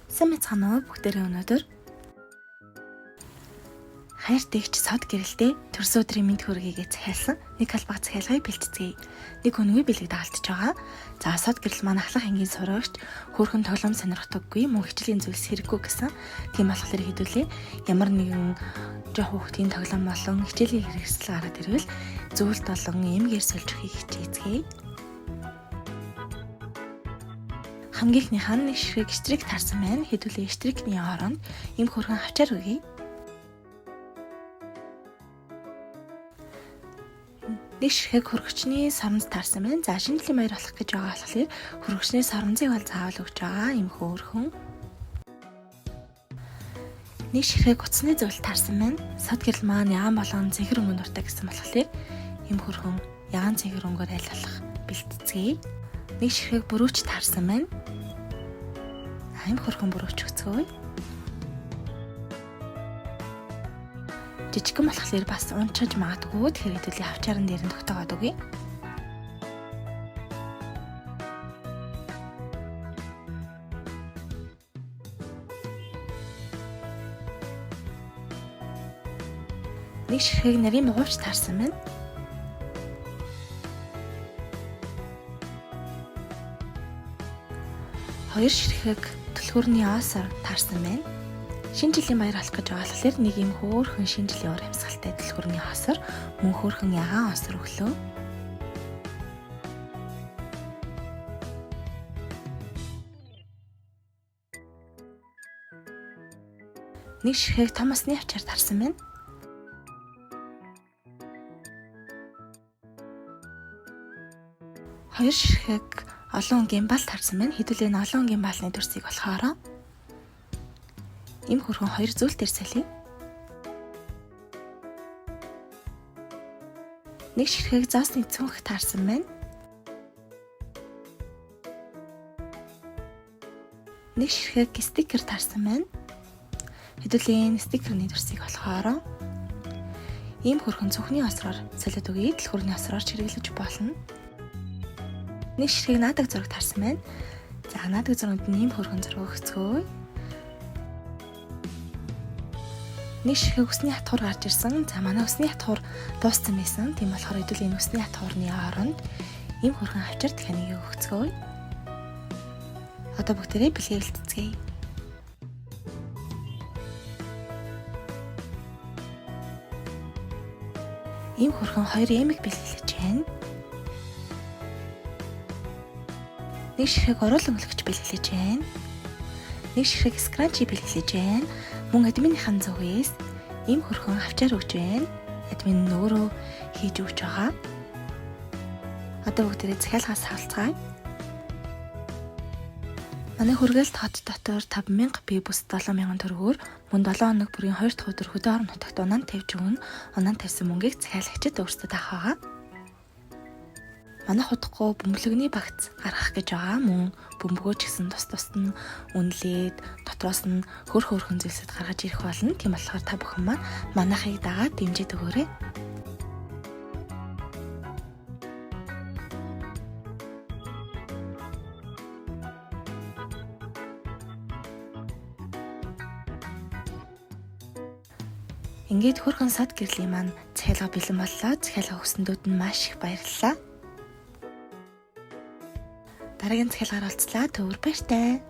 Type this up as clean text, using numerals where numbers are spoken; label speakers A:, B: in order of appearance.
A: Сайн мэцхан уу бүгдээрээ өнөөдөр хайрт эгч сод гэрэлтэй төрсөн өдрийн мэнд хүргэгээ захиалсан нэг халбаг захиалгыг бэлтцгээе. Нэг хүнгүй бэлэг дагалдж байгаа. За сод гэрэл маань ахлах ангийн сурагч хөөрхөн тоглоом сонирхдаггүй мөн хичээлийн зүйлс хэрэггүй гэсэн. Тийм болохоор хэдүүлээ ямар нэгэн жоох хүүхдийн тоглоом болон хичээлийн хэрэгсэл гараад ирвэл зүйлт болон эмгээр сольж өгөхийг хичээцгээе. Хамгийн ихнийх нь нэг ширхэг штрик таарсан байна. Хэдүүлээ штрикний оронд им хөрхөн хавчаар өгье. Нэг ширхэг хөргөчний сарамз таарсан байна. За шинэ жилийн баяр болох гэж байгаа болохоор хөргөчний сарамзыг бол заавал өгч байгаа им хөөрхөн. Нэг ширхэг утасны зөвлөлт таарсан байна. Сод гэрэл маань ягаан болон цэнхэр өнгө дуртай гэсэн болохоор им хөрхөн ягаан цэнхэр өнгөөр аль болох бэлтцгээе. Нэг ширхэг бүрүүч таарсан байна. Им хөрхөн бүрүүч өгцгөөе. Жижигхэн болохоор бас унчиж магадгүй. Тэгэхээр хэдүүлээ хавчааран дээр нь тогтоогоод өгье. Нэг ширхэг нарийн бугуйч таарсан байна. Хоёр ширхэг түлхүүрний осор таарсан байна. Шинэ жилийн баяр болох гэж байгаа болохоор нэг юм хөөрхөн шинэ жилийн уур амьсгалтай түлхүүрний осор мөн хөөрхөн ягаан осор өглөө. Нэг ширхэг том усны авчаар таарсан байна. Хоёр ширхэг олон өнгийн бал таарсан байна. Хэдүүлээ энэ олон өнгийн балны дүрсийг болохоор им хөрхөн хоёр зүйл дээр солиё. Нэг ширхэг зоосны цүнх таарсан байна. Нэг ширхэг стикер таарсан байна. Хэдүүлээ энэ стикерний дүрсийг болохоор ийм хөрхөн цүнхний осроор солиод өгье. Дэлхүүрний осроор чиргэлж болно. Нэг ширхэг наадаг зураг таарсан байна. За наадаг зурагт нь ийм хөрхөн зураг өгцгөөе. Нэг ширхэг үсний хатгуур гарч ирсэн. За манай үсний хатгуур дууссан байсан. Тийм болохоор хэдүүл энэ үсний хатгуурны оронд ийм хөрхөн авчир дахиад өгцгөөе. Одоо бүгдээрээ бэлгээ бэлтцгээе. Ийм хөрхөн хоёр эмэг бэлгэлж байна. Нэг ширхэг оруулан өнгөлөгч бэлгэлж байна. Нэг ширхэг скранчи бэлгэлж байна. Мөн админыхан зүгээс ийм хөрхөн авчаар өгч байна. Админ нь өөрөө хийж өгч байгаа. Одоо бүгдээрээ захиалгаас хавалцгаая. Манай хүргээлт хот дотор 5000 бие бүс 7000 төгрөгөөр мөн 7 хоног бүрийн 2 дахь өдөр хөдөө орон нутагт унаан тавьж өгнө. Унаан тавьсан мөнгийг захиалагчид өөрсдөө авах байгаа. Манайх удахгүй бөмбөлөгний багц гаргах гэж байгаа. Мөн бөмбөгөө ч гэсэн тус тусад нь үнэлээд дотроос нь хөр хөөрхөн зүйлсэд гаргаж ирэх болно. Тийм болохоор та бүхэн маань манайхыг дагаад дэмжиж өгөөрэй. Ингээд хөөрхөн сад гэрлийн маань захиалга бэлэн боллоо. Захиалга өгсөндүүд нь маш их баярлалаа. Дараагийн захиалгаар уулзлаа. Төвөр баяртай.